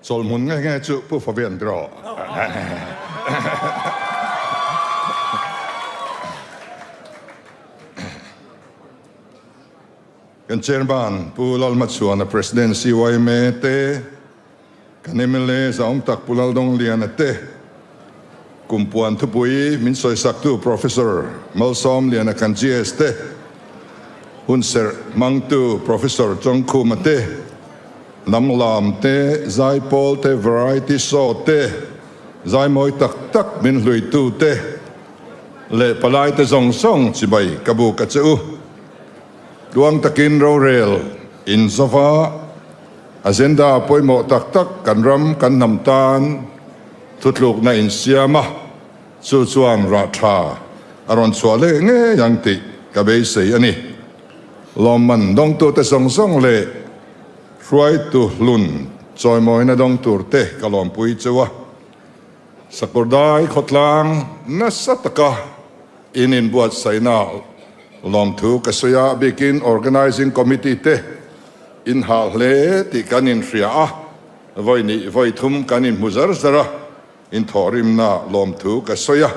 Chawlhmun nge nge chu Pu Fabian tiraw? Kan Chairman Pu Lalhmachhuana President CYMA te, kan mla zahawm tak Pu Laldongliana te, Kumpuan thupui min sawisaktu Professor Malsawmliana kan GS te, hunserh hmangtu Professor Chawngkhuma te, Hnam lam te, zaipawl te, variety show te, zaimawi tak tak min hluitu te leh palai te zawng zawng chibai ka buk a che u. Tluang takin rorel in zova agenda pawimawh tak tak kan ram kan hnam tan thutlukna in siam a, chu chuan rah tha a rawn chhuah leh ngei ang tih ka beisei a ni. Lawmman dawngtute zawng zawng leh hruaitu hlun chawimawina dawng turte ka lawmpui cheu a, Sakawrdai khawtlang nasa taka in inbuatsaihna lawmthu ka sawi a, bikin Organising Committee te in hah hle tih kan inhria a, vawi nih vawi thum kan inhmu zar zar a, inthawhrimna lawmthu ka sawi a.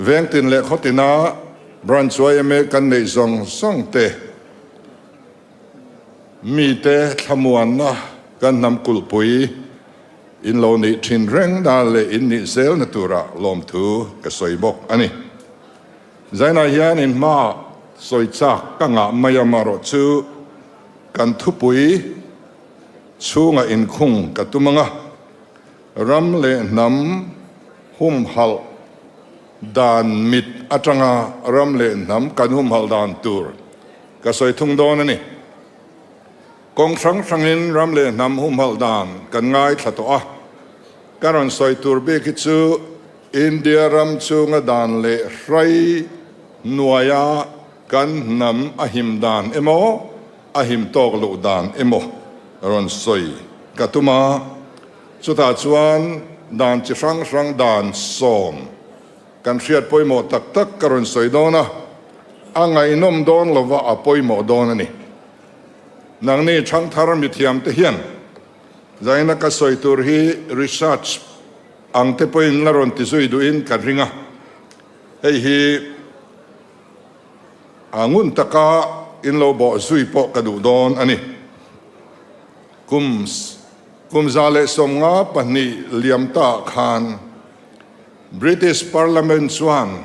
Vengtin leh khawtina Branch yma kan neih zawng zawng te mite thlamuanna kan hnam kulhpui in lo nih thin reng na leh in nih zelna tura lawmthu ka sawi bawk a ni. Zainah hian in hma sawi chak ka ngah mai a marawh chu kan thupui chhunga inkhung ka tum ang a, ram leh hnam humhalh dan mit atanga ram leh hnam kan humhalh dan tur ka sawi thung dawn a ni. Kawng hrang hrangin ram leh hnam humhalh dan kan ngaithla tawh a, ka rawn sawi tur bik hi chu India ram chunga dan leh hrai hnuaia kan hnam a him dan emaw a him tawk loh dan emaw rawn sawi ka tum a, chutah chuan dan chi hrang hrang dan sawm kan hriat pawimawh tak tak ka rawn sawi dawn a, a ngaihnawm dawn lova a pawimawh dawn a ni. Nangni Thangthar mithiamte hian zaina ka sawi tur hi research ang te pawhin la rawn ti zui duhin ka ring a, hei hi a ngun taka in lo bawh zui pawh ka duh dawn a ni. Kum kum 152 liam ta khan British Parliament chuan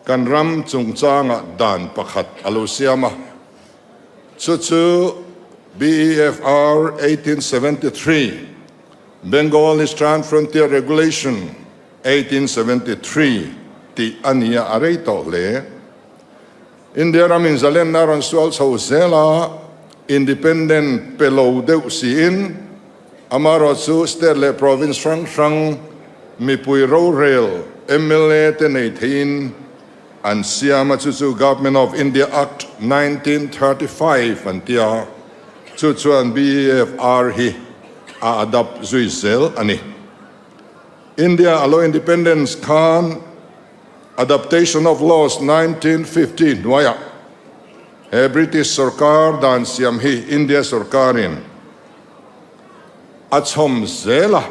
kan ram chungchangah dan pakhat a lo siam a, Chu chu BEFR 1873, Bengal Eastern Frontier Regulation 1873 tih a ni a, a rei tawh hle. India ram inzalenna rawn sual chho zel a, independent pe lo deuh siin amaherawh chu state leh province hrang hrang mipui rorel mla te nei theiin An siam a chu chu Government of India Act 1935 an ti a, chu chuan BEFR hi a adapt zui zel a ni. India a lo independence khan Adaptation of Laws 1950 hnuaiah he British sorkar dan siam hi India sorkarin a chhawm zel a.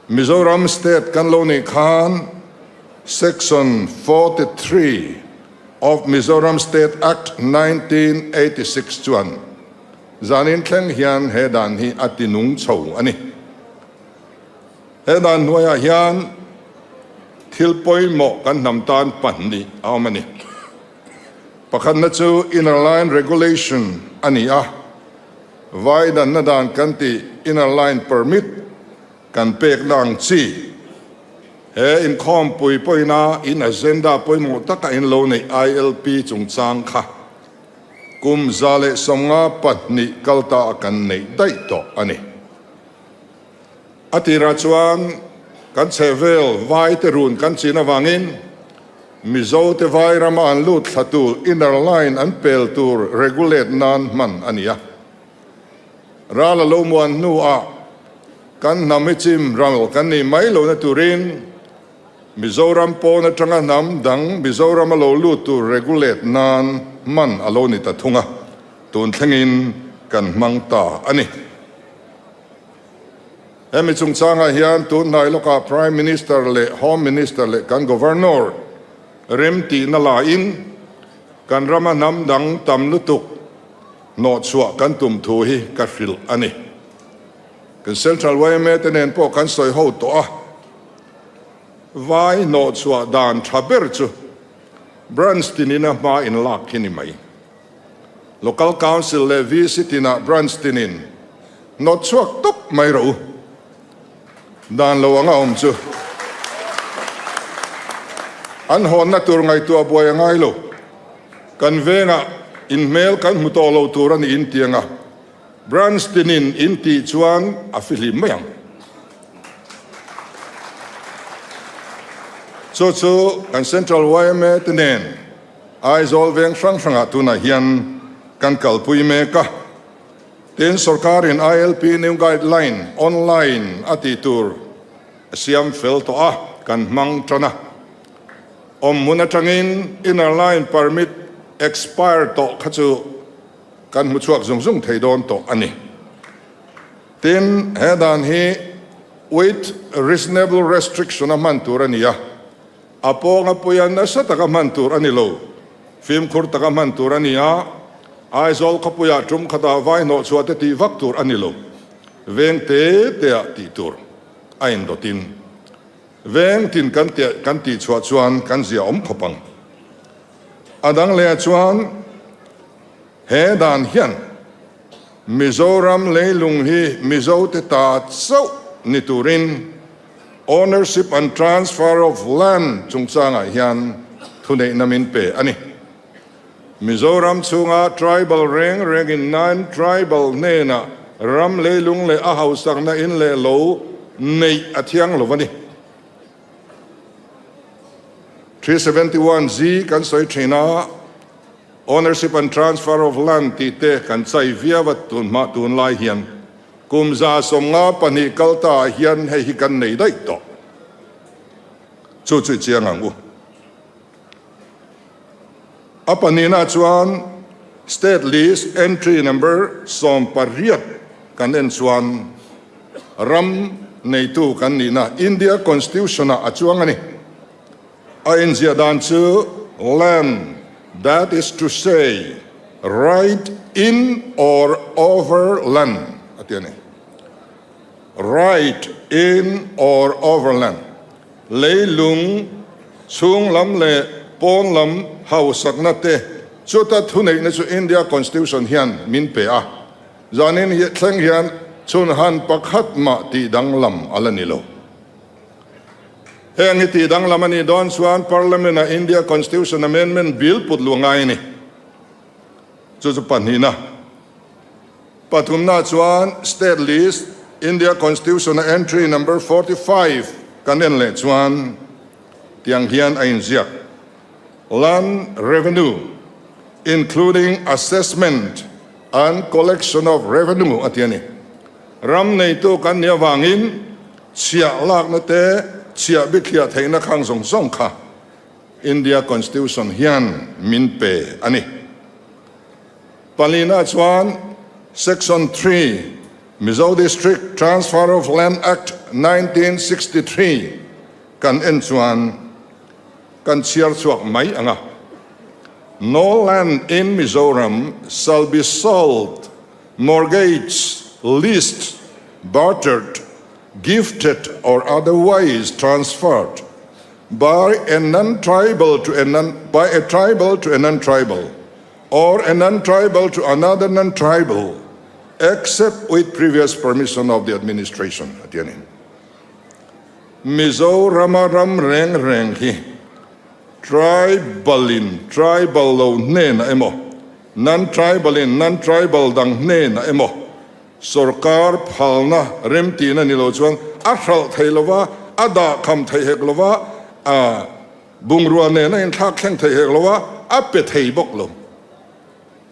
Mizoram State kan lo nih khan Section 43 of Mizoram State Act 1986 chuan zanin thleng hian he dan hi a ti nung chho a ni. He dan hnuaiah hian thil pawimawh kan hnam tan pahnih a awm a ni. Pakhatna chu Inner Line Regulation a ni a. Vai danna dan kan tih Inner Line Permit kan pekna ang chi. He inkhawmpui pawhina in agenda pawimawh taka in lo neih ILP chungchang kha kum 152 kal ta a kan neih daih tawh a ni. A tirah chuan kan chhehvel vai te run kan chin avangin Mizo te vai rama an lut thla tur inner line an pel tur regulate nan hman a ni a. Ral a lo muan hnuah kan hnam hi chim ral kan nih mai lohna turin Mizoram pawn atanga hnam dang Mizoram a lo lut tur regulate nan hman a lo ni ta thung a, tun thlengin kan hmang ta a ni. Hemi chungchangah hian tun hnai lawkah Prime Minister leh Home Minister leh kan Governor remtihna laiin kan rama hnam dang tam lutuk hnawhchhuah kan tum thu hi ka hrilh a ni. Kan Central yma te nen pawh kan sawi ho tawh a, vai hnawhchhuah dan tha ber chu Branch tinin a hma in lak hi ni mai. Local Council leh VC tinah Branch tinin hnawt chhuak tawp mai rawh u. Dan lo anga awm chu an hawnna tur ngaihtuah buai a ngai lo. Kan vengah in hmel kan hmu tawh lo tur a ni in tiang a, Branch tinin in tih chuan a fihlim mai ang. Chu chu kan Central yma te nen Aizawl veng hrang hrangah tunah hian kan kalpui mek a. Tin, sorkarin ILP new guideline online a tih tur a siam fel tawh a, kan hmang tan a. Awmhmun atangin inner line permit expire tawh kha chu kan hmu chhuak zung zung thei dawn tawh a ni. Tin, he dan hi with reasonable restriction a hman tur a ni a. A pawnga puia nasa taka hman tur a ni lo. Fimkhur taka hman tur a ni a, Aizawl khawpuiah tum khatah vai hnawh chhuah te tih vak tur a ni lo. Veng te teah tih tur a indawtin veng tin kan kan tih chhuah chuan kan zia awm khawp ang. A dang lehah chuan he dan hian Mizoram leilung hi Mizote ta chauh ni turin Ownership and Transfer of Land chungchangah hian thuneihna min pe a ni. Mizoram chhunga tribal reng rengin non-tribal hnenah ram leilung leh a hausakna in leh lo neih a thiang lo a ni. 371G kan sawi thin a, Ownership and Transfer of Land tih te kan chai viau a tunhma tunlai hian. Kum 152 kal ta ah hian hei hi kan nei daih tawh. Chu chu i chiang ang u. A pahnihna chuan State List Entry Number 18 kan en chuan ram neitu kan nihna India Constitution ah a chuang a ni. A inziah dan chu land, that is to say, right in or over land a ti a ni. Right in or over land, leilung chhung lam leh pawn lam hausakna te chuta thuneihna chu India Constitution hian min pe a, zanin thleng hian chhunhan pakhat mah tih danglam a la ni lo. Heng hi tih danglam a nih dawn chuan Parliament-ah India Constitution Amendment Bill put luh a ngai a ni. Chu chu pahnihna. Pathumna chuan State List, India Constitution-a Entry Number 45 kan en leh chuan tiang hian a inziak, Land Revenue, including assessment and collection of revenue a ti a ni. Ram neitu kan nih avangin Chhiah lakna te, chhiah bithliah theihna khang zawng zawng kha India Constitution hian min pe a ni. Palina chuan Section 3, Mizo District Transfer of Land Act 1963 kan en chuan kan chhiar chhuak mai ang a, No land in Mizoram shall be sold, mortgaged, leased, bartered, gifted or otherwise transferred by a non-tribal to a non by a tribal to a non-tribal or a non-tribal to another non-tribal except with previous permission of the administration a ti a ni. Mizorama ram reng reng hi tribal in tribal lo hnenah emaw non-tribal in non-tribal dang hnenah emaw Sorkar phalna remtihna ni lo chuan a hralh thei lo va, a dah kham thei hek lo va, a bungrua nen a inthlak thleng thei hek lo va, a pe thei bawk lo.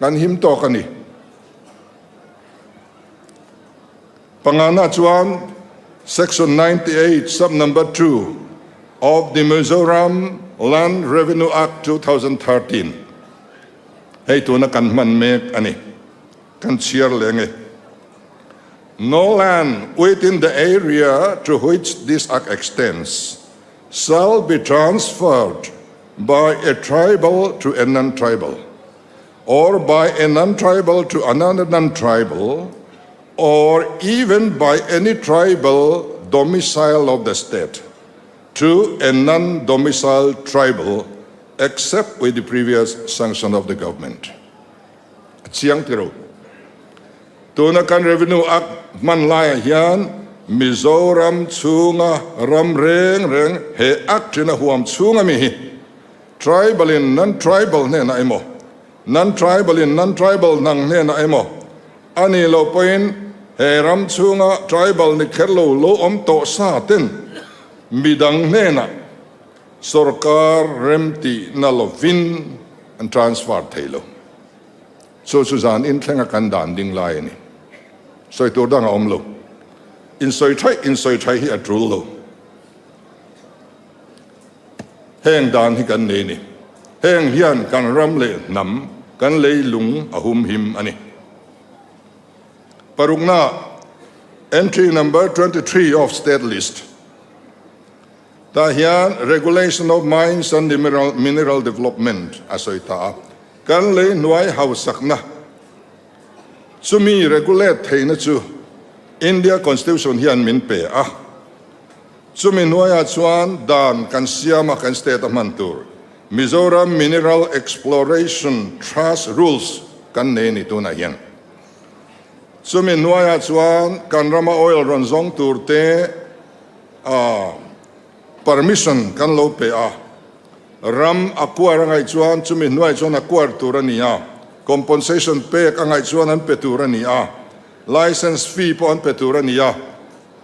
Kan him tawk a ni. Pangana chuan Section 98 sub number 2 of the Mizoram Land Revenue Act 2013 hei tuna kan hman mek a ni. Kan chhiar leh nge. No land within the area to which this act extends shall be transferred by a tribal to a non-tribal or by a non-tribal to another non-tribal or even by any tribal domicile of the state to a non-domiciled tribal except with the previous sanction of the government. A chiang ti ro. Tuna kan Revenue Act hman laiah hian Mizoram chhunga ram reng reng he Act in a huam chhung ami hi Tribal in non-tribal hnenah emaw, non-tribal in non-tribal nang hnenah emaw a nih loh pawhin he ram chhunga tribal ni kher lo lo awm tawh sa ten midang hnenah sorkar remtihna lovin an transfer thei lo. Chu chu zan inthlenga kan dan ding lai a ni. Sawi tur dang a awm lo. Insawi thaih insawi thaih hi a tul lo. Heng dan hi kan nei a ni. Heng hian kan ram leh hnam, kan leilung a humhim a ni. Parukna, Entry number 23 of State List. Tah hian Regulation of Mines and Mineral Development a sawi ta a. Kan lei hnuai hausakna chumi regulate theihna chu India Constitution hian min pe a. Chumi hnuaiah chuan dan kan siam a, kan state a hman tur Mizoram Mineral Exploration Trust Rules kan nei a ni tunah hian. Chumi hnuaiah chuan kan rama oil rawn zawng tur te, A permission kan lo pe a, ram a kuar a ngaih chuan chumi hnuai chuan a kuar tur a ni a, compensation pek a ngaih chuan an pe tur a ni a, license fee pawh an pe tur a ni a,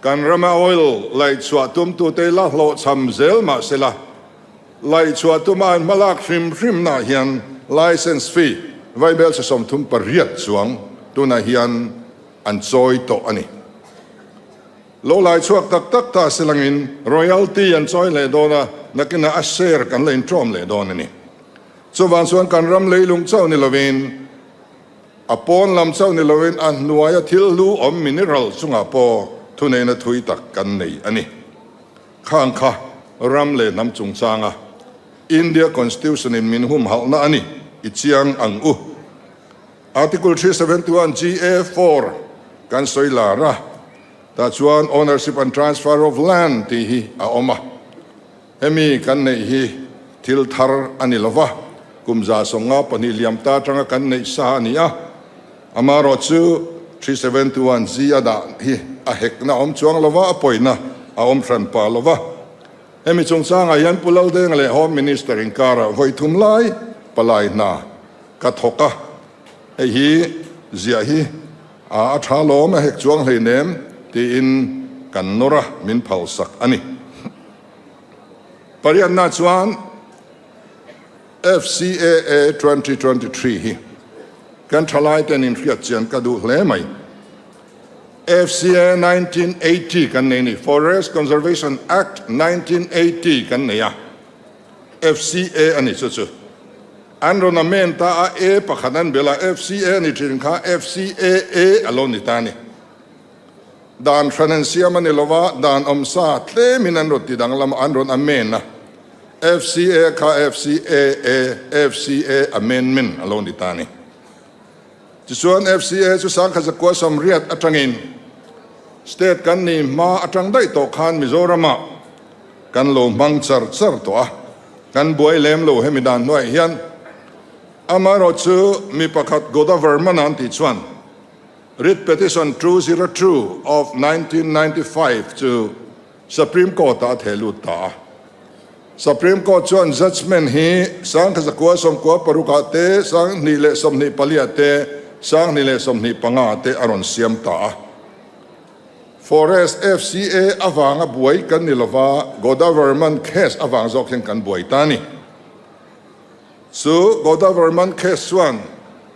kan rama oil laihchhuah tumtute la hlawhchham zel mah sela, laihchhuah tuma an hmalak hrim hrimnaah hian license fee vaibelchhe 38 chuang tunah hian an chawi tawh a ni. Lo lai chhuak tak tak ta se langin royalty an chawi leh dawn a, nakinah a share kan la inṭawm leh dawn a ni. Chuvang chuan kan ram leilung chauh ni lovin, a pawn lam chauh ni lovin a hnuaia thil hlu awm mineral chungah pawh thuneihna thui tak kan nei a ni. Khang kha ram leh hnam chungchanga India Constitution in min humhalhna a ni i chiang ang u. Article 371 GA 4 kan sawi lar a, tah chuan Ownership and Transfer of Land tih hi a awm a. Hemi kan neih hi thil thar a ni lova, kum 152 liam ta atanga kan neih sa a ni a. Amaherawh chu 371 G a dah hi a hekna a awm chuang lova, a pawina a awm hran pah lova. Hemi chungchangah hian Pu Laldenga leh Home Minister inkarah vawi thum lai palai hna Ka thawk a, hei hi ziah hi a tha lawm a hek chuang hleinem tiin kan nawr a, min phalsak a ni. Pariatna chuan FCAA 2023 hi kan thalaiten inhriat chian ka duh hle mai. FCA 1980 kan nei a ni, Forest Conservation Act 1980 kan nei a, FCA a ni chu chu. An rawn amend ta a, A pakhat an belh a, FCA a ni thin kha FCAA a lo ni ta a ni. Dan hran an siam a ni lo va, dan awmsa tlemin an rawn ti danglam a, an rawn amend a. FCA kha FCAA, FCA Amendment a lo ni ta a ni. Tichuan FCA chu 1980 atangin State kan nih hma atang daih tawh khan Mizoramah kan lo hmang char char tawh a, kan buai lem lo hemi dan hnuaiah hian. Amaherawh chu mi pakhat Godavarman an tih chuan Writ Petition 202 of 1995 chu Supreme Court ah a theh lut ta a. Supreme Court chuan judgement hi 1996 ah te, 2024 ah te, 2025 ah te a rawn siam ta a. Forest FCA avanga buai kan ni lova, Godavarman case avang zawk hian kan buai ta a ni. Chu Godavarman case chuan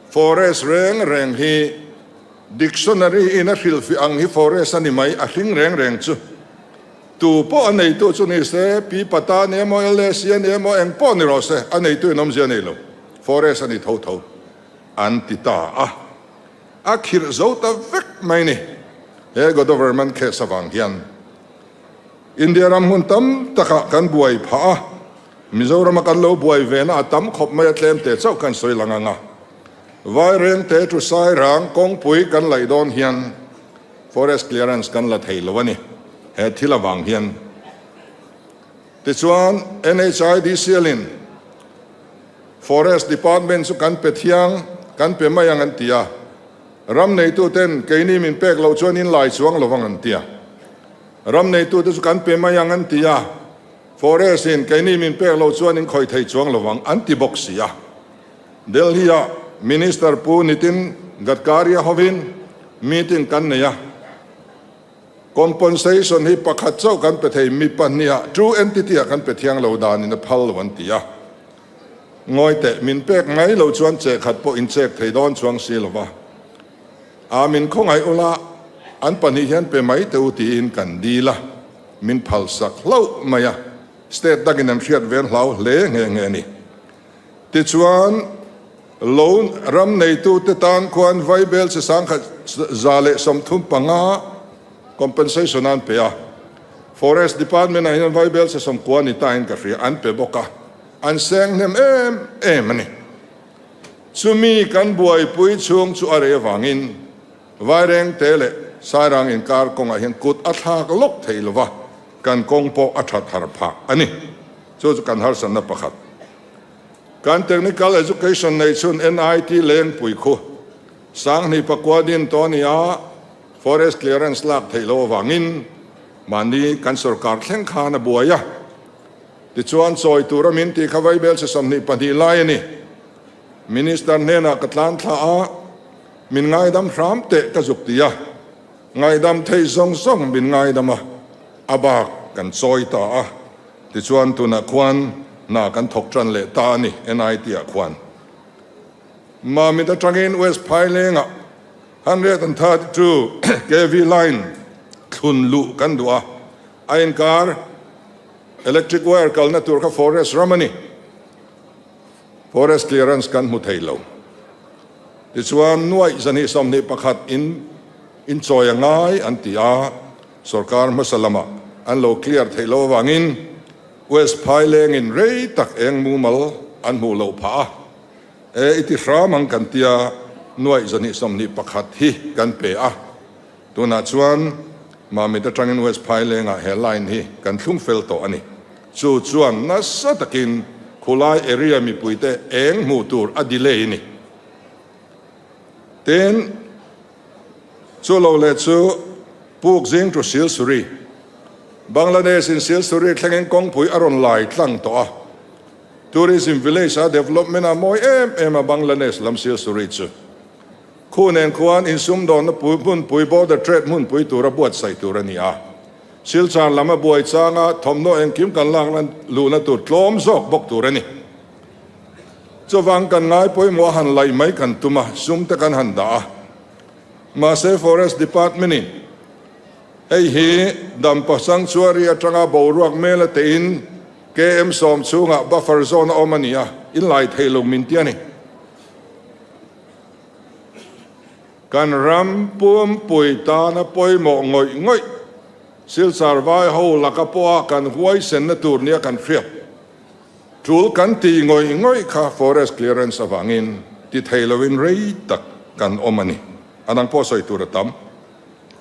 forest reng reng hi dictionary in a hrilhfiah ang hi forest a ni mai, a hring reng reng chu. Tu pawh a neitu chu ni se, Pi Pata a ni emaw, LAC a ni emaw, eng pawh ni rawh se, a neitu in awmzia a nei lo, forest a ni tho tho an ti ta a. A khirh zo ta vek mai ni. He Godoverman case avang hian India ram hmun tam takah kan buai phah a, Mizorama kan lo buai ve na a tam khawp mai a tlem te chauh kan sawi lang ang a. Vairengte chu Sairang kawngpui kan laih dawn hian forest clearance kan la thei lo a ni he thil avang hian. Tichuan NHIDCL-in Forest Department chu kan pe thiang kan pe mai ang an ti a, ram neituten keini min pek loh chuan in lai chuang lovang an ti a. Ram neitute chu kan pe mai ang an ti a, Forest in keini min pek loh chuan in khawih thei chuang lovang an ti bawk si a. Delhi-ah Minister Pu Nitin Gadkari-a hovin meeting kan nei a. Compensation hi pakhat chauh kan pe thei, mi pahniha two entity-ah kan pe thiang lo danin a phal lo an ti a. Ngawi teh, min pek mai lo chuan che khat pawh in chek thei dawn chuang si lo va. A min khawngaih ula, an pahnih hian pe mai teh u tiin kan dil a, min phalsak hlauh mai a, state dangin an hriat ven hlau hle nghe nghe a ni. Tichuan, loan ram neitute tan khuan Vaibel chi sangkhat 135 compensation an pe a, Forest Department ah hian Vaibel chi 90 ni tain ka hria, an pe bawk a, an seng hnem em em a ni. Chumi kan buaipui chhung chu a rei avangin Vairengte leh Sairang inkar kawngah hian kut a thlak lawk thei lova, kan kawng pawh a that har phah a ni. Chu chu kan harsatna pakhat. Kan Technical Education nei chhun NIT Lengpui khu Sanghni pakua din tawh a ni a, Forest Clearance lak theih loh avangin mahni kan sorkar thleng khan a buai a. Tichuan chawi tura min tih kha Vaibel chi 22 lai a ni. Minister hnenah ka tlan thla a, min ngaidam hram teh ka zuk ti a, ngaidam thei zawng zawng min ngaidam a, a bak kan chawi ta a. Tichuan tunah khuan hna kan thawk tan leh ta a ni NIT ah khuan. Mamit atangin West Phailengah 132 kv line thlun luh kan duh a, a inkar electric wire kalna tur kha forest ram a ni. Forest clearance kan hmu thei lo. Tichuan nuaih zahnih 21 in inchawi a ngai an ti a. Sorkar hmasa lamah an lo clear theih loh avangin West Phailengin rei tak eng mumal an hmuh loh phah a, e i ti hram ang kan tia nuaih 221 hi kan pe a, tunah chuan Mamit atangin West Phailengah he line hi kan thlung fel tawh a ni. Chu chuan nasa takin khulai area mipuite eng hmuh tur a delay a ni. Tin, Chu lo leh chu Puk zing tu Silsuri, Bangladesh in Silsuri thlengin kawngpui a rawn lai tlang tawh a. Tourism village a development a mawi em em a Bangladesh lam Silsuri chu. Khu nen khuan insumdawnna pui hmunpui border trade hmunpui tura buatsaih tur a ni a. Silchar lam a buai changa thawmhnaw engkim kan lakna luhna tur tlawm zawk bawk tur a ni. Chuvang kan ngai pawimawh a han laih mai kan tum a, sum te kan han dah a. Mahse Forest Department in hei hi Dampa Sanctuary atanga boruak mel a tein KM 10 chhungah buffer zone a awm a ni a, in lai thei lo min ti a ni. Kan ram pumpui tana pawimawh ngawih ngawih Silchar vai ho laka pawha kan huaisenna tur nia kan hriat. Tul kan tih ngawih ngawih kha forest clearance avangin ti thei loin rei tak kan awm a ni. A dang pawh sawi tur a tam.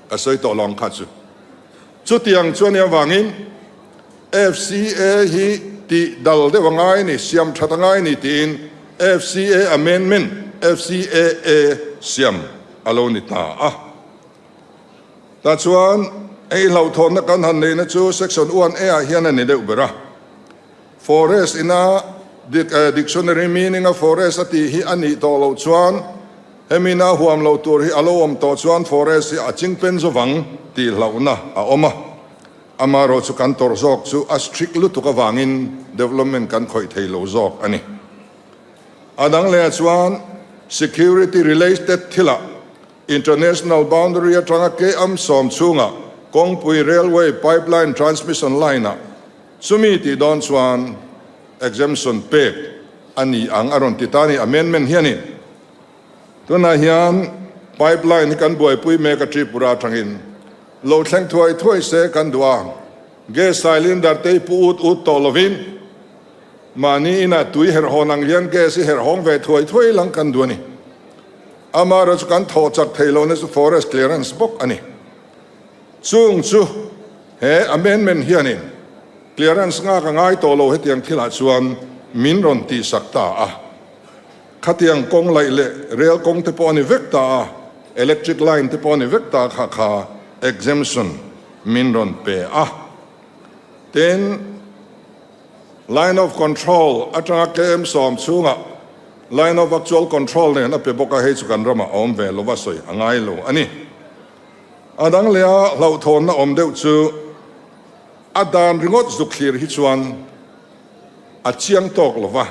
Ka sawi tawh lo ang kha chu. Chutiang chuan i avangin FCA hi tih dal deuh a ngai a ni, siam that a ngai a ni tiin FCA amendment, FCAA siam a lo ni ta a. Tah chuan hei hlauhthawnna kan han neihna chu Section 1A ah hian a ni deuh ber a. Forest ina dictionary meaning a forest a tih hi a nih tawh loh chuan hemi na huam loh tur hi a lo awm tawh chuan forest hi a chingpen zawvang tih hlauhna a awm a. Amaherawh chu kan tawrh zawk chu a strict lutuk avangin development kan khawih thei lo zawk a ni. A dang lehah chuan security related thilah International boundary atanga KM 10 chhungah kawngpui railway pipeline transmission line-ah chumi tih dawn chuan exemption pek a ni ang a rawn ti ta a ni. Amendment hianin tunah hian pipeline hi kan buaipui mek a Tripura atangin. Lo thleng thuai thuai se kan duh a, gas cylinder te hi pu ut ut tawh lovin mahni inah tui herh hawn ang hian gas hi herh hawng ve thuai thuai lang kan duh a ni. Amaherawhchu chu kan thawh chak thei lohna chu forest clearance bawk a ni. Chung chu he amendment hianin clearance nghak a ngai tawh lo hetiang thilah chuan min rawn tihsak ta a. Khatiang kawng laih leh rel kawng te pawh a ni vek ta a, electric line te pawh a ni vek ta kha kha exemption min rawn pe a. Tin, line of control atanga KM sawm chhungah line of actual control nen a pe bawk a, hei chu kan ramah a awm ve lo va sawi a ngai lo a ni. A dang leh a hlauhthawnna awm deuh chu a dan ringawt zuk thlir hi chuan a chiang tawk lo va.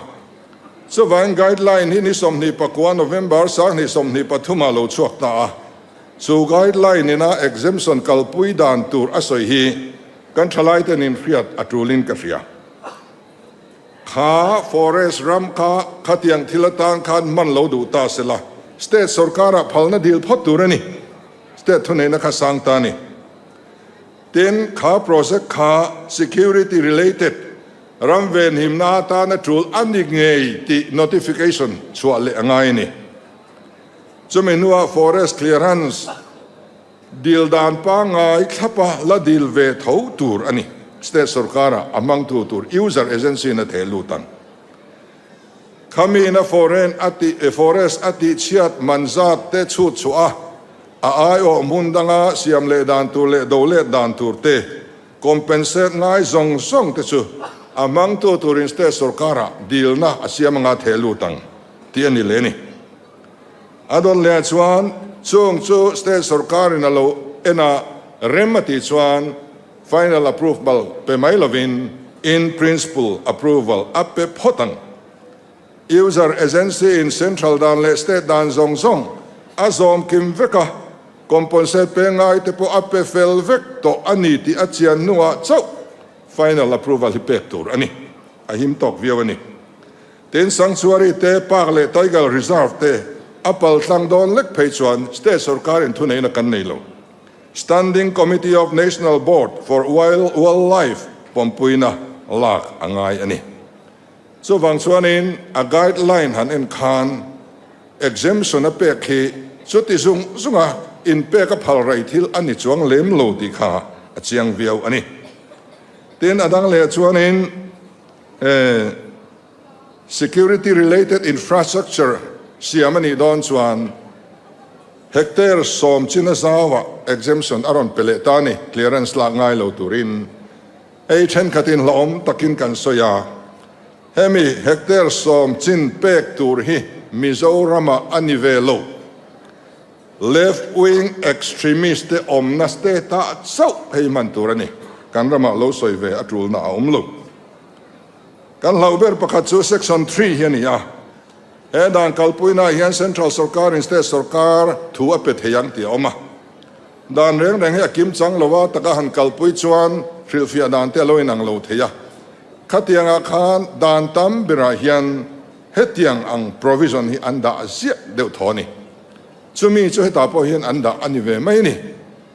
Chuvangin guideline hi ni 29 November 2023 ah lo chhuak ta a, chu guideline ina exemption kalpui dan tur a sawi hi kan thalaiten inhriat a tulin ka hria. Kha forest ram kha khatiang thil atan khan hman lo duh ta sela, state sorkarah phalna dil phawt tur a ni. State thuneihna kha sang ta a ni. Tin, kha project kha security related ram venhimna atana tul a ni ngei tih notification chhuah leh a ngai a ni. Chumi hnuah forest clearance dil dan pangngai thlapa la dil ve tho tur a ni. State sorkara a hmangtu tur user agency in a theh lut ang. Khamiin a foreign a tih forest a tih chhiat man zat te chhut chhuah a, a aiawh hmun danga siam leh dan tur leh do let dan tur te compensate ngai zawng zawng te chu a hmangtu turin state sorkarah dilna a siam anga theh lut ang tih a ni leh a ni. A dawn leh chuan chung chu state sorkarin a lo en a rem a tih chuan Final approval pe mai lovin in principle approval a pe phawt ang. User agency in central dan leh state dan zawng zawng a zawm kim vek a, compensate pe ngai te pawh a pe fel vek tawh a ni tih a chian hnuah chauh final approval hi pek tur a ni. A him tawk viau a ni. Tin, Sanctuary te, Park leh Tiger Reserve te a pal tlang dawn lek phei chuan state sorkar in thuneihna kan nei lo. Standing Committee of National Board for Wildlife pawmpuina lak a ngai a ni. Chuvang chuanin a guideline han en khan exemption a pek hi chuti zung zunga inpek a phal rei thil a ni chuang lem lo tih kha a chiang viau a ni. Tin, a dang leh chuanin security related infrastructure siam a nih dawn chuan Hectare sawm chin a zauah exemption a rawn pe leh ta a ni, clearance lak ngai lo turin. Hei thenkhatin hlauhawm takin kan sawi a, hemi hectare sawm chin pek tur hi Mizoramah a ni ve lo. Left wing extremist te awmna state ah chauh hei hman tur a ni, kan ramah lo sawi ve a tulna a awm lo. Kan hlauh ber pakhat chu section 3 hi a ni a. He dan kalpuinaah hian Central sorkarin State sorkar thu a pe thei ang tih a awm a. Dan reng reng hi a kim chang lo a, taka han kalpui chuan hrilhfiah dan te a lo inang lo thei a. Khatiangah khan dan tam berah hian hetiang ang provision hi an dah ziah deuh thaw a ni. Chumi chu hetah pawh hian an dah a ni ve mai a ni.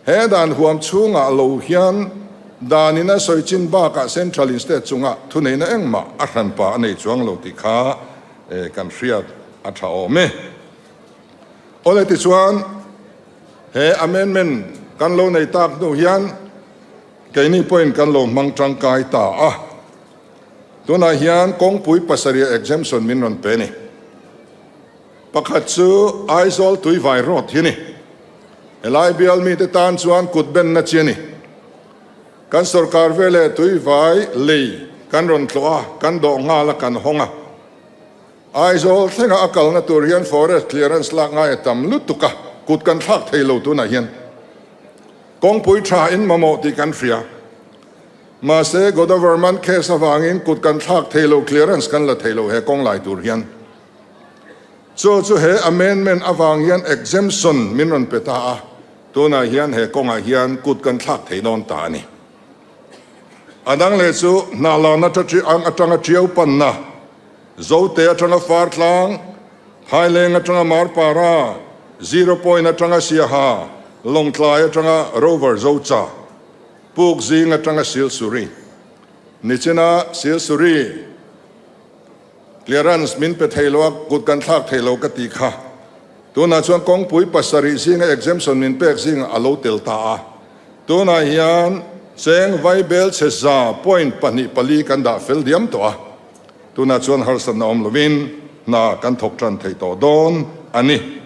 He dan huam chhungah lo hian danin a sawi chin bakah Central in State chungah thuneihna engmah a hranpa a nei chuang lo tih kha kan hriat a tha awm e. Awle tichuan he amendment kan lo nei tak hnu hian keini pawhin kan lo hmang tangkai ta a. Tunah hian kawngpui pasarih exemption min rawn pe a ni. Pakhat chu Aizawl Tuivai Road hi a ni. Helai bial mite tan chuan kut benna chi a ni. Kan sorkar veleh Tuivai lei kan rawn tlawh a, kan dawh nghal a, kan hawng a. Aizawl thlenga a kalna tur hian forest clearance lak ngai a tam lutuk a, kut kan thlak thei lo tunah hian. Kawngpui tha in mamawh tih kan hria. Mahse, Godavarman case avangin kut kan thlak thei lo, clearance kan la thei lo he kawng lai tur hian. Chu chu he amendment avang hian exemption min rawn pe ta a, tunah hian he kawngah hian kut kan thlak thei dawn ta a ni. A dang leh chu hnahlan atanga tiau panna, Zote atanga Fartlang, Phaileng atanga Marpara, Zero Point atanga Siaha, Lawngtlai atanga Rover Zocha, Puk zing atanga Silsuri, Nichina Silsuri clearance min pe thei lo a, kut kan thlak thei lo ka ti kha. Tunah chuan kawngpui pasarih zinga exemption min pek zingah a lo tel ta a. Tunah hian cheng vaibel chhe 0.24 kan dah fel diam tawh a. Tunah chuan harsatna awm lovin hna kan thawk tan thei tawh dawn a ni.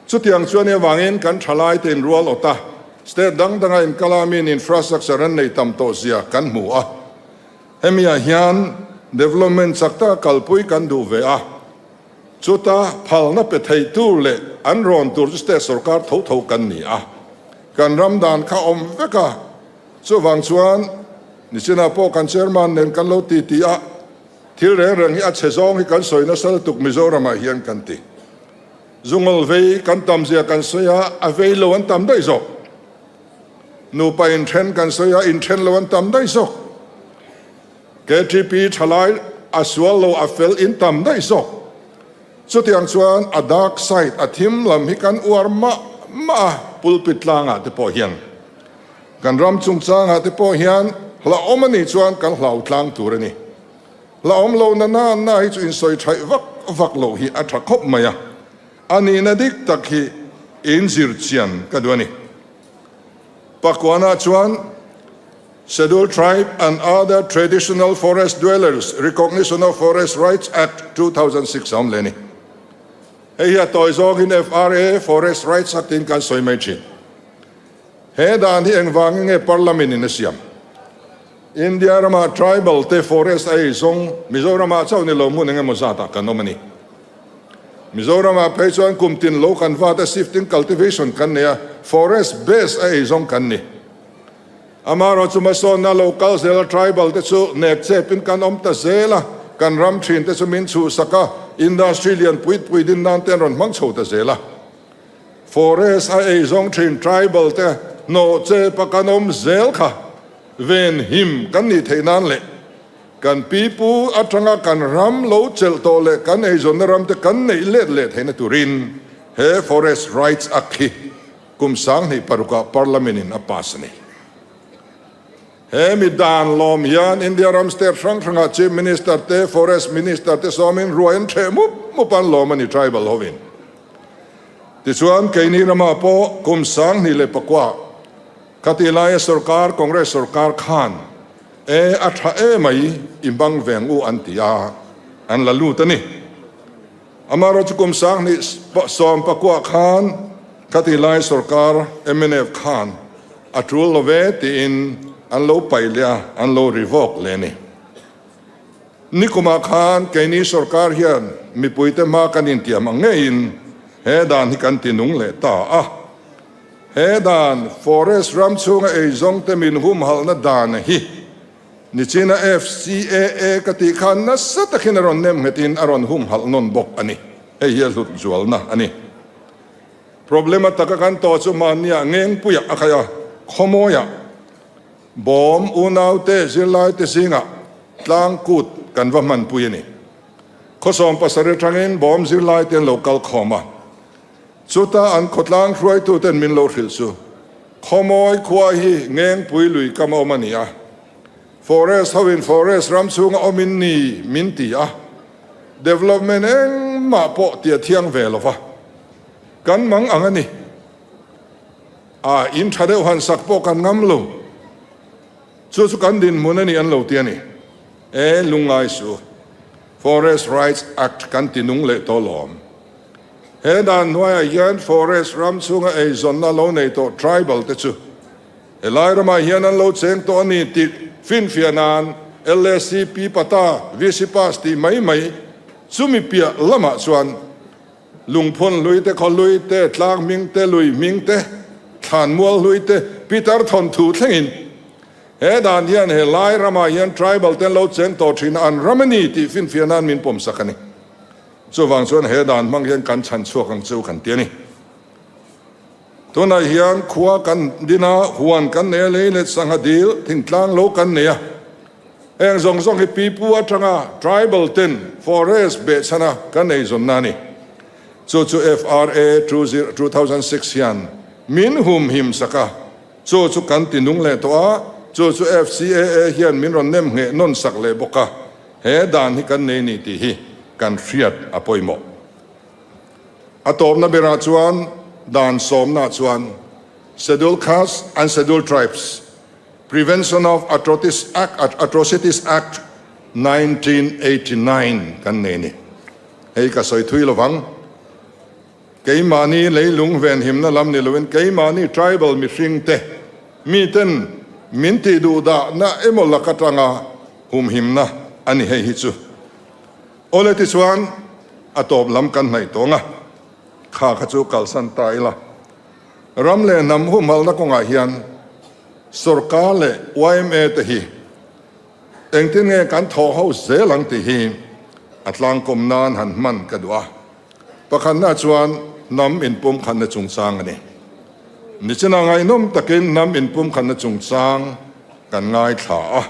Chutiang chuan i avangin kan thalaite inrual awt a, state dang danga inkala min infrastructure an nei tam tawh zia kan hmu a. Hemiah hian development chak taka kalpui kan duh ve a, chuta phalna pe thei tur leh an rawn tur chu state sorkar tho tho kan ni a. Kan ram dan kha awm vek a, chuvang chuan nichinah pawh kan chairman nen kan lo titi a, thil reng reng hi a chhe zawng hi kan sawi nasa lutuk Mizoramah hian kan ti. Zungawl vei kan tam zia kan sawi a, a vei lo an tam daih zawk. Nupa inthen kan sawi a, inthen lo an tam daih zawk. KTP thalai a sual lo a fel in tam daih zawk. Chutiang chuan a dark side, a thim lam hi kan uar mah mah a, pulpit tlangah te pawh hian. Kan ram chungchangah te pawh hian hlauhawm a nih chuan kan hlau tlang tur a ni. La awm lo na na na hi chu insawi thaih vak vak loh hi a tha khawp mai a, a nihna dik tak hi inzir chian ka duh a ni. Pakuana chuan Scheduled Tribe and Other Traditional Forest Dwellers Recognition of Forest Rights Act 2006 a awm leh a ni. Hei hi a tawi zawngin FRA, Forest Rights Act tiin kan sawi mai thin. He dan hi engvangin nge Parliament in a siam? India rama tribal te forest a ei zawng Mizoramah chauh ni lo hmun engemaw zatah kan awm a ni. Mizoramah phei chuan kum tin lo kan vat a shifting cultivation kan nei a, forest base a ei zawng kan ni. Amaherawh chu hmasawnna lo kal zel a tribal te chu nek chepin kan awm ta zel a, kan ram thin te chu min chhuhsak a, industry lian pui pui din nan te an rawn hmang chho ta zel a. Forest a ei zawng thin tribal te hnawh chepa kan awm zel kha ven him kan nih theih nan leh kan pipu atanga kan ram lo chelh tawh leh kan eizawnna ram te kan neih let leh theihna turin he Forest Rights Act hi kum 2006 ah Parliament in a pass a ni. He mi dan lawm hian India ram state hrang hrangah Chief Minister te, Forest Minister te sawmin ruai an theh mup mup an lawm a ni tribal hovin. Tichuan keini ramah pawh kum 2009 khatih laia sorkar Congress sorkar khan e a tha e mai i bang veng u an ti a, an la lut a ni. Amaherawhchu chu kum 2019 khan khatih lai sorkar mnf khan a tul lo ve tiin an lo paih leh a, an lo revoke leh a ni. Nikumah khan keini sorkar hian mipuite hma kan intiam ang ngeiin he dan hi kan ti nung leh ta a. He dan forest ram chhunga eizawngte min humhalhna dan hi Nichina FCAA ka tih khan nasa takin a rawn nem nghetin a rawn humhalh nawn bawk a ni. Hei hi a hlut zualna a ni. Problem a taka kan tawh chu mahniah Ngengpuiah a khaih a, Khawmawiah bawm unaute zirlaite zingah tlang kut kan va hmanpui a ni. Khawsawm pasarih atangin bawm zirlaite an lo kal khawm a. Chuta an khawtlang hruaituten min lo hrilh chu, Khawmawi khua hi Ngengpui lui kam a awm a ni a, Forest hoin forest ram chhunga awmin ni min ti a, development engmah pawh ti a thiang ve lo va, kan mang ang a ni. A in tha deuh han sak pawh kan ngam lo. Chu chu kan dinhmun a ni an lo ti a ni. E lungngai su, Forest Rights Act kan ti nung leh tawh lawm. He dan hnuaiah hian forest ram chhunga eizawnna lo nei tawh tribal te chu helai ramah hian an lo cheng tawh a ni tih finfiah nan LACP pata VC pass tih mai mai chumi piah lamah chuan lungphawn hlui te, khaw hlui te, tlang hming te, lui hming te, thlanmual hlui te, Peter thawnthu thlengin he dan hian helai ramah hian tribal te an lo cheng tawh thin a, an ram a ni tih finfiah nan min pawmsak a ni. Chuvang chuan he dan hmang hian kan chhan chhuak ang chu kan ti a ni. Tunah hian khua kan din a, huan kan nei a, lei leh sangha dil, thingtlang lo kan nei a. Heng zawng zawng hi pipu atanga tribal ten forest behchhana kan eizawnna a ni. Chu chu FRA 2006 hian. Min humhim sak a, chu chu kan ti nung leh tawh a, chu chu FCAA hian min rawn nem ngheh nawn sak leh bawk a, he dan hi kan nei ni tih hi kan hriat a pawimawh. A tawpna berah chuan dan sawmna chuan Scheduled Castes and Scheduled Tribes, Prevention of Atrocities Act 1989 kan nei ni. Hei ka sawi thui lovang. Keimahni leilung venhimna lam ni loin keimahni tribal mihring te miten min tih duhdahna emaw lak atanga humhimna a ni hei hi chu. Awle tichuan a tawp lam kan hnaih tawng a, kha kha chu kalsan ta ila. Ram leh hnam humhalhna kawngah hian sorkar leh yma te hi engtin nge kan thawh ho zel ang tih hi a tlangkawm nan han hman ka duh a. Pakhatna chuan hnam inpumkhatna chungchang a ni. Nichina ngaihnawm takin hnam inpumkhatna chungchang kan ngaithla a.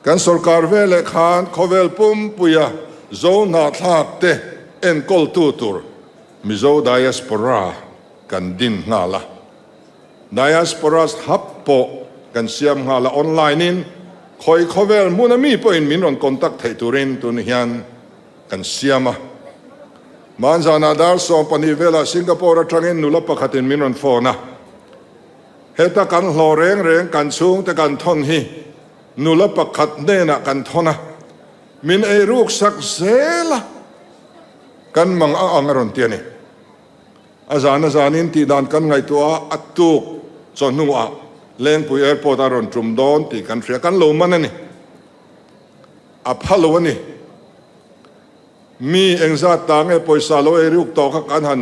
Kan sorkar veleh khan khawvel pumpuia Zo hnahthlak te enkawltu tur Mizo Diaspora kan din nghal a. Diasporas Hub pawh kan siam nghal a, online in khawi khawvel hmuna mi pawhin min rawn contact theih turin tun hian kan siam a. Hmanzanah dar 12 velah Singapore atangin nula pakhatin min rawn phone a. Heta kan hlawh reng reng kan chhungte kan thawn hi nula pakhat hnenah kan thawn a, min ei ruk sak zel a, kan mang a ang a rawn ti a ni. A zan a zanin tih dan kan ngaihtuah a, a tuk chawhnuah Lengpui Airport a rawn tum dawn tih kan hria, kan lo man a ni. A pha lo a ni. Mi engzat ta nge pawisa lo ei ruk tawh kha kan han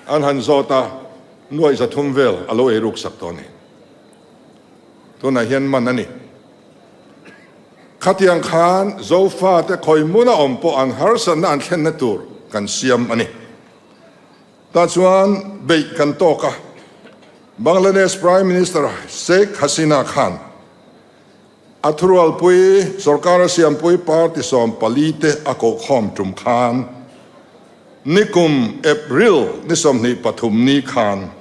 an han zawt a, nuaih 300 vel a lo ei ruk sak tawh a ni. Tunah hian man a ni. Khatiang khan Zofate khawi hmuna awm pawh an harsatna an thlenna tur kan siam a ni. Tah chuan beih kan tawk a, Bangladesh Prime Minister Sheikh Hasina khan a thurualpui sorkar a siampui party 14 te a kohkhawm tum khan nikum April ni 23 ni khan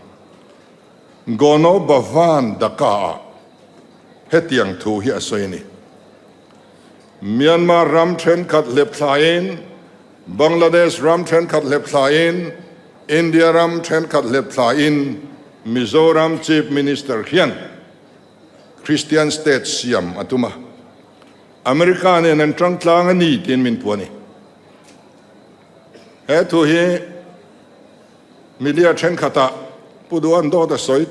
Gono Bhavan Dhaka-ah hetiang thu hi a sawi a ni. Myanmar ram thenkhat hlep thlaiin, Bangladesh ram thenkhat hlep thlaiin, India ram thenkhat hlep thlaiin Mizoram Chief Minister hian Christian State siam a tum a. America nen an tang tlang a ni tiin min puh a ni. He thu hi Media thenkhatah Pu Duan dawt a sawi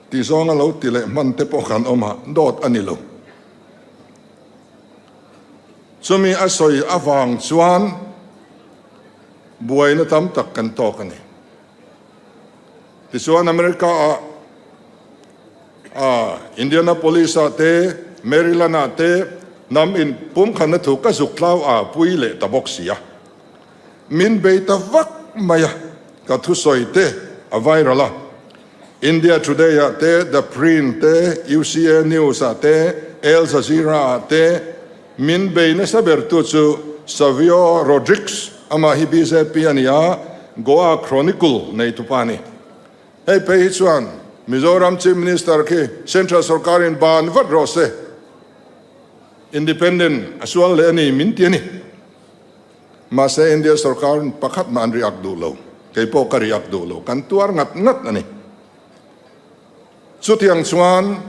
tih zawnga lo ti leh hman te pawh kan awm a, dawt a ni lo. Chumi a sawi avang chuan buaina tam tak kan tawk a ni. Tichuan America ah ah Indianapolis ah te Maryland ah te hnam in pumkhatna thu ka zuk tlau a pui leh ta bawk si a. Min bei ta vak mai a, ka thusawi te a viral a. India Today ah te, The Print te, UCA News ah te, Al Jazeera ah te min bei nasa ber tu chu Savio Rodrigues, amah hi bjp a ni a, Goa Chronicle neitupa a ni. Hei phei hi chuan Mizoram Chief Minister khi Central sorkarin ban vat rawh se, Independent a sual leh a ni min ti a ni. Mahse India sorkar pakhat mah an riak duh lo, kei pawh ka riak duh lo, kan tuar ngat ngat a ni. Chutiang chuan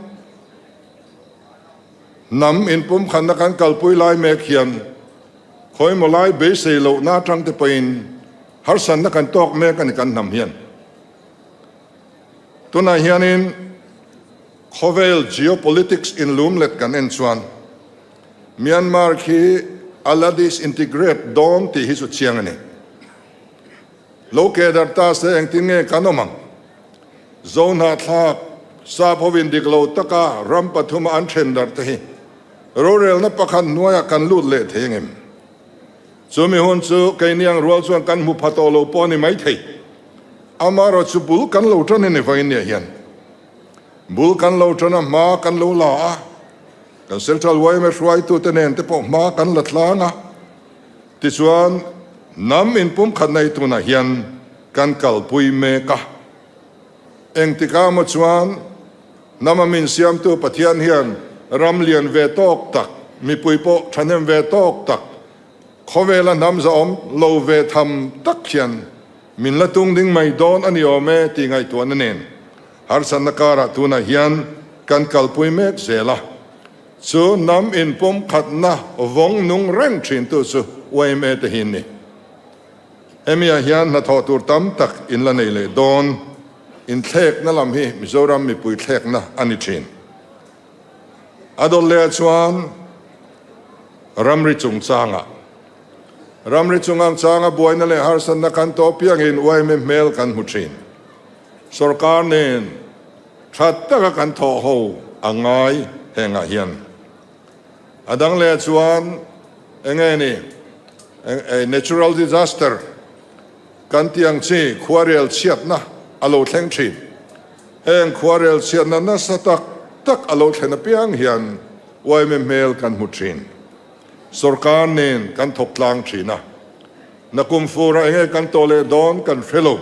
hnam inpumkhatna kan kalpui lai mek hian khawimaw lai beisei lohna atang te pawhin harsatna kan tawk mek a ni kan hnam hian. Tunah hianin khawvel geopolitics inlumlet kan en chuan Myanmar khi a la disintegrate dawn tih hi chu chiang a ni. Lo ke darh ta se engtin nge kan awm ang? Zo hnahthlak, sap hovin dik lo taka ram pathuma an then darh te hi rorelna pakhat hnuaiah kan lut leh thei angem? Chumi hun chu keiniang rual chuan kan hmu pha tawh lo pawh a ni maithei. Amaherawh chu bul kan lo tan a ni vawiin nia hian. Bul kan lo tan a, hma kan lo la a. Kan Central yma hruaitute nen te pawh hma kan la tlang a, tichuan hnam inpumkhat nei tunah hian kan kalpui mek a. Engtikah maw chuan hnama min siamtu Pathian hian ram lian ve tawk tak, mipui pawh thahnem ve tawk tak, khawvela hnam zahawm lo ve tham tak hian min la tung ding mai dawn a ni awm e tih ngaihtuahna nen harsatna karah tunah hian kan kalpui mek zel a. Chu hnam inpumkhatna vawng nung reng thintu chu yma te hi an ni. Hemiah hian hnathawh tur tam tak in la nei leh dawn. Inthlekna lam hi Mizoram mipui thlekna a ni thin. A dawt leh ah chuan ramri chungchangah ramri chungangchanga buaina leh harsatna kan tawh piangin yma hmel kan hmu thin. Sorkar nen tha taka kan thawh ho a ngai hengah hian. A dang leh chuan enge ni natural disaster kan tih ang chi khuarel chhiatna a lo thleng thin. Heng khuarel chhiatna nasa tak tak a lo thlen apiang hian yma hmel kan hmu thin. Sorkar nen kan thawk tlang thin a. Nakum furah enge kan tawh leh dawn kan hre lo.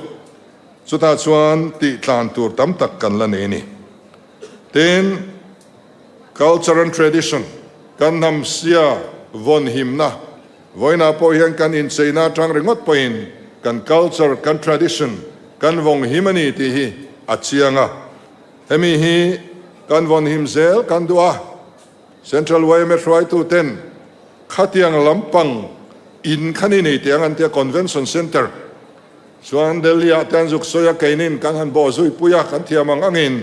Chutah chuan tih tlan tur tam tak kan la nei a ni. Tin, Culture and Tradition, kan hnam sia vawn himna, vawiinah pawh hian kan incheina atang ringawt pawhin kan culture, kan tradition kan vawng him a ni tih hi a chiang a. Hemi hi kan vawn him zel kan duh a, Central yma hruaituten khatiang lampang in kha ni nei teh ang an tia Convention Centre chuan Delhi-ah te an zuk sawi a, keinin kan han bawh zui pui a, kan thiam ang angin.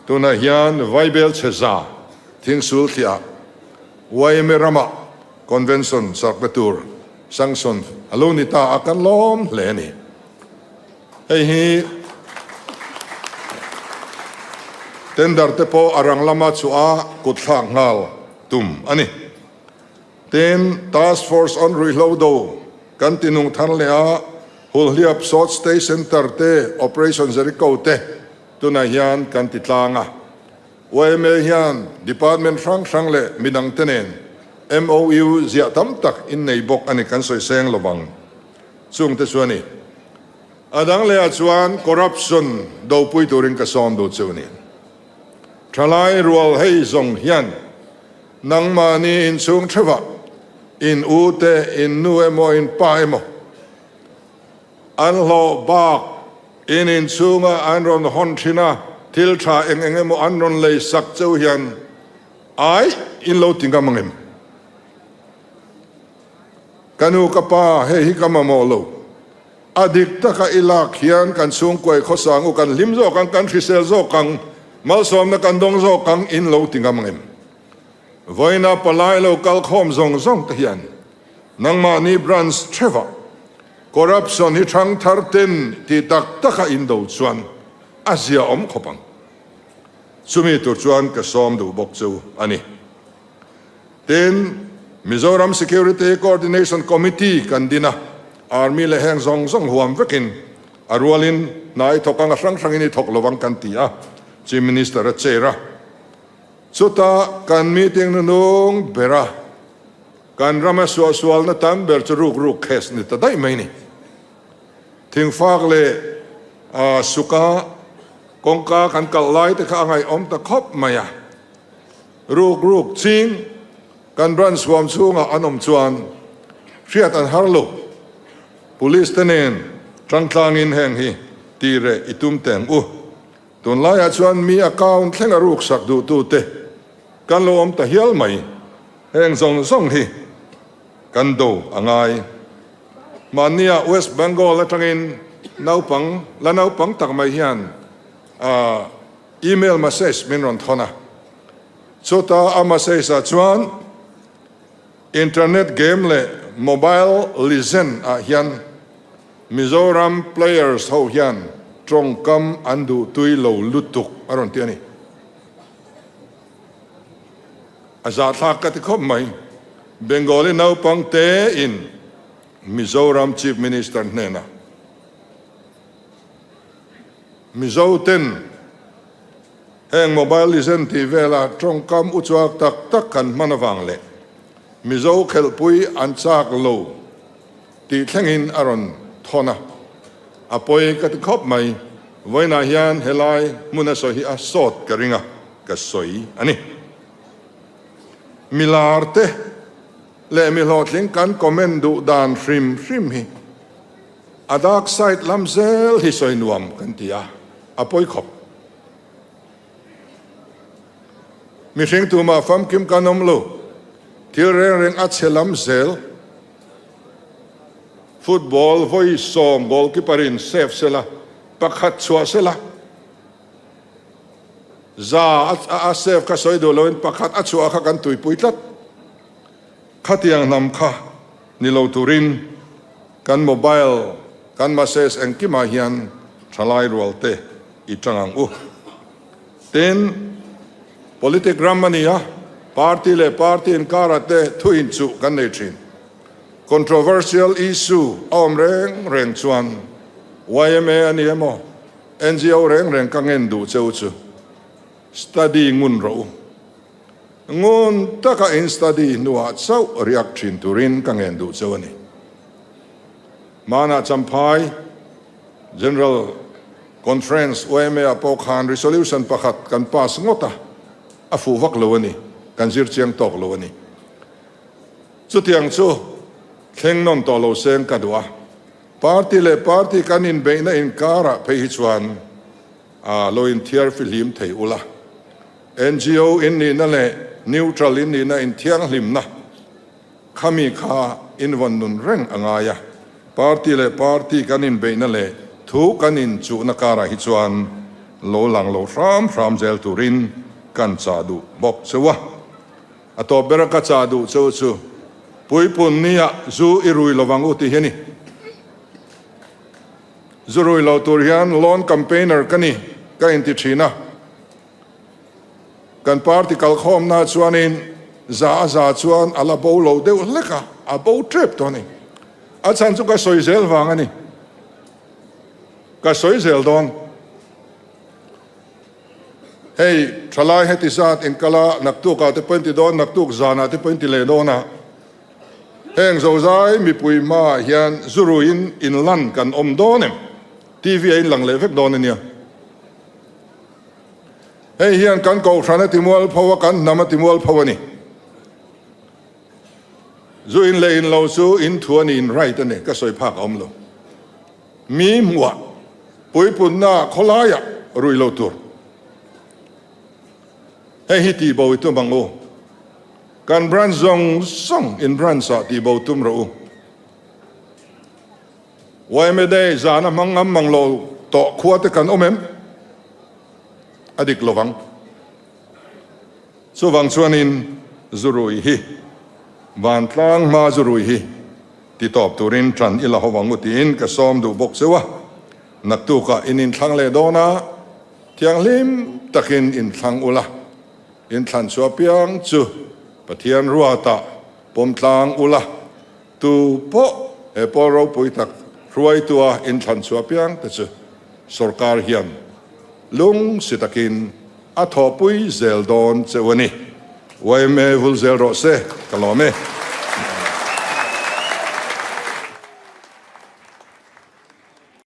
Tunah hian Vaibel chhe za thingsul thliah yma ramah Convention chakna tur sanction a lo ni ta a, kan lawm hle a ni. Hei hi tender te pawh a rang lama chhuah a kut thlak nghal tum a ni. Tin, Task Force on Ruihhlo Do kan ti nung thar leh a, Hulhliap Short Stay Centre te, Operation Jericho te, Tunah hian kan ti tlang a, yma hian department hrang hrang leh midang te nen MOU ziah tam tak in nei bawk a ni kan sawi seng lo vang. Chung te chu a ni. A dang leh ah chuan corruption dopui turin ka sawm duh chu a ni. Thalai rual hei zawng hian nangmahni inchhung theuhah in u te, in nu emaw, in pa emaw, An hlawh bak in inchhunga an rawn hawn thin a, thil tha eng eng emaw an rawn lei sak cheu hian ai in lo ti ngam ang em? Ka nu ka pa hei hi ka mamawh lo, a dik taka i lak hian kan chhungkuai khawsang u kan hlim zawk ang, kan hrisel zawk ang, malsawmna kan dawng zawk ang in lo ti ngam ang em? Vawiina palai lo kal khawm zawng zawng te hian nangmahni branch theuhah Corruption hi thang thar ten ti tak tak a indo chuan a zia awm khawp ang. Chumi tur chuan ka sawm duh bawk chu a ni. Tin, Mizoram Security Coordination Committee kan din a, Army leh heng zawng zawng huam vekin a rualin hna i thawk ang a hrang hrangin i thawk lovang kan ti a, Chief Minister a chair a. Chuta kan meeting nunung bera Kan rama suahsualna tam ber chu ruk ruk case ni ta daih mai ni. Thingfak leh suka kawngka kan kalh lai te kha a ngaihawm ta khawp mai a. Ruk ruk ching kan branch huam chhungah an awm chuan hriat an har lo. Police te nen tangtlangin heng hi ti reh i tum teng u. Tunlaiah chuan mi account thlenga ruksak duhtute kan lo awm ta hial mai. Heng zawng zawng hi kan do a ngai. Mahnia West Bengal atangin naupang, la naupang tak mai hian email message min rawn thawn a. Chuta a message ah chuan internet game leh mobile legend ah hian Mizoram players ho hian tawngkam an duh tui lo lutuk a rawn ti a ni. A zahthlak ka ti khawp mai. Bengali naupang te in Mizoram Chief Minister hnenah Mizo ten heng Mobile Legend tih vela tawngkam uchuak tak tak kan hman avang leh Mizo khelhpui an chak lo tih thlengin a rawn thawn a, a pawi ka ti khawp mai. Vawiinah hian helai hmuna sawi hi a sawt ka ring a, ka sawi a ni. Milar te leh mi hlawhtling kan comment duh dan hrim hrim hi a dark side lam zel hi sawi nuam kan ti a, a pawi khawp. Mihring tumah famkim kan awm lo, thil reng reng a chhe lam zel. Football vawi sawm goalkeeper in save sela, pakhat chhuah sela, za a save kha sawi duh loin pakhat a chhuah kha kan tuipui tlat. Khatiang hnam kha ni lo turin kan mobile, kan message engkimah hian thalai rual te i tang ang u. Tin, politic ram a ni a, party leh party inkara te thu inchuh kan nei thin. Controversial issue a awm reng reng chuan yma a ni emaw, ngo reng reng ka ngen duh cheu chu study ngun rawh u. Ngun taka in study hnuah chauh riak thin turin ka ngen duh cheu a ni. Hmanah Champhai General Conference yma ah pawh khan resolution pakhat kan pass ngawt a, a fuh vak lo a ni, kan zir chiang tawk lo a ni. Chutiang chu thleng nawn tawh lo seng ka duh a, party leh party kan inbeihna inkarah phei hi chuan a lo inthiar fihlim thei ula, ngo in nihna leh neutral in nihna inthianghlimna Khami kha invawn nun reng a ngai a, party leh party kan inbeihna leh thu kan inchuhna karah hi chuan lo lang lo hram hram zel turin kan chah duh bawk cheu a. A tawp bera ka chah duh cheu chu puipun nia zu i rui lovang u tih hi a ni. Zu rui lo tur hian loan campaigner ka ni ka inti thin a. Kan party kalkhawmna chuanin za a za chuan a la bo lo deuh hlek a, a bo tep tawh a ni. A chhan chu ka sawi zel vang a ni. Ka sawi zel dawn. Hei, thalai heti zat inkal a, naktuk ah te pawh in ti dawn, naktuk zanah te pawh in ti leh dawn a. Heng zozai mipui hmaah hian zuruiin inlan kan awm dawn em? TV a inlang leh vek dawn a nia. Hei hian kan kohhran a timual pho a, kan hnam a timual pho a ni. Zu in leh in lo chu in thu a ni, in right a ni, ka sawi phak a awm lo. Mi hmuah, puipunna khawlaiah rui lo tur. Hei hi tihbo i tum ang u. Kan branch zawng zawng in branch ah tihbo tum rawh u. Yma Day zana hmang ngam mang lo tawh khua te kan awm em? A dik lovang. Chuvang chuanin zurui hi vantlang hma zurui hi ti tawp turin ṭan i la ho ang u tiin ka sawm duh bawk cheu a. Naktukah in inthlang leh dawn a, thianghlim takin inthlang ula, inthlan chhuah piang chu Pathian ruatah pawm tlang ula, Tu pawh he pawl ropui tak hruaitua inthlan chhuah piang te chu sorkar hian lungsi takin a thawhpui zel dawn cheu a ni. Yma vul zel rawh se, ka lawm e.